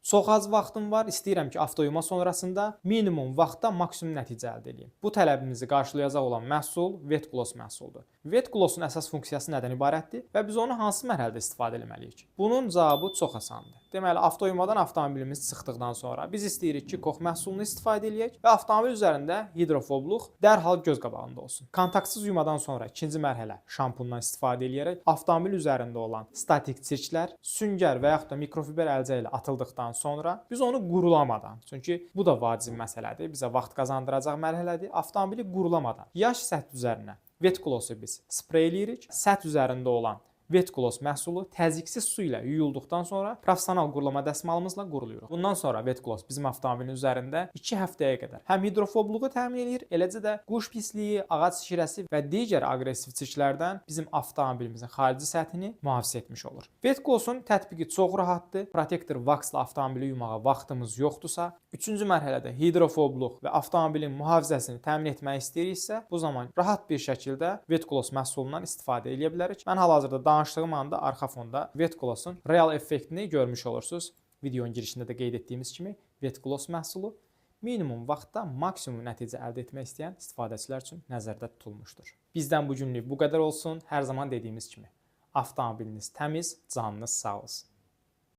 Çox az vaxtım var, istəyirəm ki, avtoyuma sonrasında minimum vaxtda maksimum nəticə əldə edeyim. Bu tələbimizi qarşılayacaq olan məhsul Wet Gloss məhsuludur. Wet Gloss-un əsas funksiyası nədən ibarətdir və biz onu hansı mərhələdə istifadə etməliyik? Bunun cavabı çox asandır. Deməli, avtoyumadan avtomobilimiz çıxdıqdan sonra biz istəyirik ki, Koch məhsulunu istifadə eləyək və avtomobil üzərində hidrofobluq dərhal göz qabağında olsun. Kontaktsız yumadan sonra ikinci mərhələ şampundan istifadə eləyərək avtomobil üzərində olan statik çirklər süngər və yaxud da mikrofiber əlcə ilə atıldıqdan sonra biz onu qurulamadan, çünki bu da vacib məsələdir, bizə vaxt qazandıracaq mərhələdir, avtomobili qurulamadan yaş səth üzərinə Wet Gloss-u biz spreyləyirik. Səth üzərində olan Wet Gloss məhsulu təzyiqsiz su ilə yuyulduqdan sonra professional qurulama dəsmalımızla quruluyuruq. Bundan sonra Wet Gloss bizim avtomobilin üzərində 2 həftəyə qədər həm hidrofobluğu təmin eləyir, eləcə də quş pisliyi, ağac şirəsi və digər aqressiv çirklərdən bizim avtomobilimizin xarici səthini mühafizə etmiş olur. Wet Gloss-un tətbiqi çox rahatdır. Protector Wax-la avtomobili yumağa vaxtımız yoxdursa, üçüncü mərhələdə hidrofobluq və avtomobilin mühafizəsini təmin etmək istəyiriksə, bu zaman rahat bir şəkildə Wet Gloss məhsulundan istifadə edə bilərik. Mən hal-hazırda danışdığım anda arxa fonda Wet Gloss-un real effektini görmüş olursunuz. Videonun girişində də qeyd etdiyimiz kimi Wet Gloss məhsulu minimum vaxtda maksimum nəticə əldə etmək istəyən istifadəçilər üçün nəzərdə tutulmuşdur. Bizdən bu günlük bu qədər olsun. Hər zaman dediyimiz kimi avtomobiliniz təmiz, canınız sağ olsun.